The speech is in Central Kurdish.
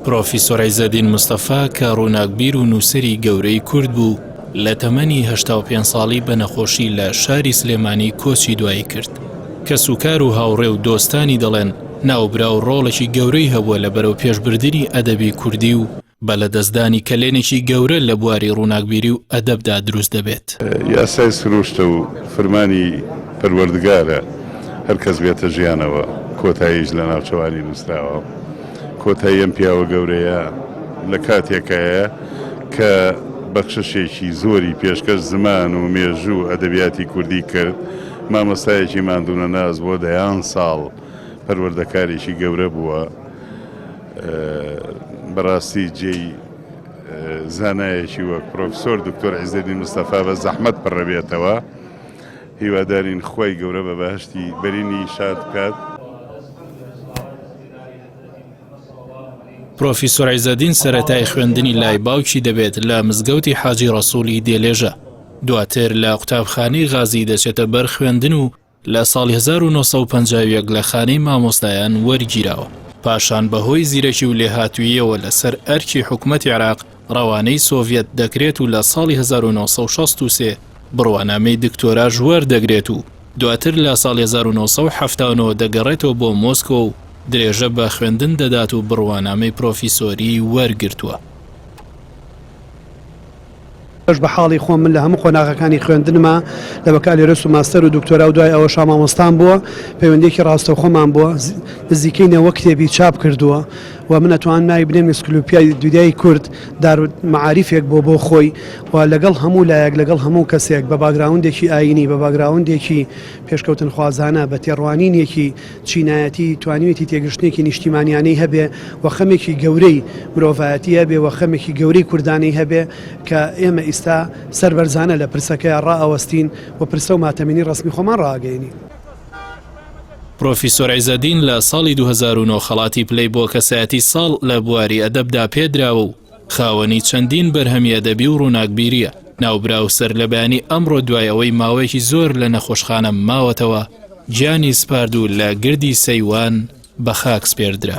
پرۆفیسۆر عیزەدین مستەفا کە ڕووناکبیر و نووسەری گەورەی کورد بوو، لە تەمەنی 85 ساڵی بە نەخۆشی لە شاری سلێمانی کۆچی دوایی کرد. کەسوکار و هاوڕێ و دۆستانی دەڵێن ناوبراو ڕۆڵێکی گەورەی هەبووە لە بەرەوپێشبردنی ئەدەبی کوردی و بە لەدەستدانی کەلێنێکی گەورە لە بواری ڕووناکبیری و ئەدەبدا دروست دەبێت. یاسای سروشتە و فرمانی پەروەردگارە هەرکەس بێتە ژیانەوە کۆتاییش لە ناوچەوانی نووسراوە. کۆتایی ئەم پیاوە گەورەیە لە کاتێکایە کە بەخششێکی زۆری پێشکەش زمان و مێژوو و ئەدەبیاتی کوردی کرد، مامۆستایەکی ماندوونەناس بۆ دەیان ساڵ پەروەردەکارێکی گەورە بووە. بەڕاستی جێی زانایەکی وەک پرۆفسۆر دکتۆر عیزەدین مستەفا بە زەحمەت پڕەبێتەوە. هیوادارین خوای گەورە بە بەهەشتی بەرینی شاد بکات. پرۆفیسۆر عیزەدین سەرەتای خوێندنی لای باوکی دەبێت لە مزگەوتی حاجی ڕەسووڵی دێلێژە، دواتر لە قوتابخانەی غازی دەچێتە بەر خوێندن و لە ساڵی 1951 لە خانەی مامۆستایان وەرگیراوە، پاشان بەهۆی زیرەکی و لێهاتووییەوە لەسەر ئەرکی حکومەتی عێراق ڕەوانەی سۆڤیەت دەکرێت و لە ساڵی 1963 بڕوانامەی دکتۆراش وەردەگرێت و دواتر لە ساڵی 1979 دەگەڕێتەوە بۆ مۆسکۆ و درێژە بە خوێندن دەدات و بڕوانامەی پرۆفیسۆریی وەرگرتووە. بەش بە حاڵی خۆم من لە هەموو قۆناغەکانی خوێندنما لە بەکالۆرێس و ماستەر و دکتۆرا و دوای ئەوەشا مامۆستام بووە، پەیوەندییەکی ڕاستەوخۆمان بووە، نزیکەی نەوە کتێبی چاپ کردووە و من ئەتوانم ناوی بنێم ئینسکلۆپیای دودیای کورد، دارالمەعاریفێک بووە بۆ خۆی و لەگەڵ هەموو لایەک، لەگەڵ هەموو کەسێک بە باگراوندێکی ئایینی، بە باگراوندێکی پێشکەوتنخوازانە، بە تێڕوانینێکی چینایەتی توانیویەتی تێگەشتنێکی نیشتیمانیانەی هەبێ و خەمێکی گەورەی مرۆڤایەتی هەبێ و خەمێکی گەورەی کوردانەی هەبێ کە ئێمە ئیستا سەربەرزانە لە پرسەکەیا ڕائەوەستین و پرسە و ماتەمینی ڕەسمی خۆمان ڕائەگەیەنین. پرۆفیسۆر عیزەدین لە ساڵی 2009 خەڵاتی پلەی بۆ کەسایەتی ساڵ لە بواری ئەدەبدا پێدراوە و خاوەنی چەندین بەرهەمی ئەدەبی و ڕووناکبیرییە. ناوبراو سەرلەبەیانی ئەمڕۆ دوای ئەوەی ماوەیەکی زۆر لە نەخۆشخانە ماوەتەوە، گیانی سپارد و لە گردی سەیوان بە خاک سپێردرا.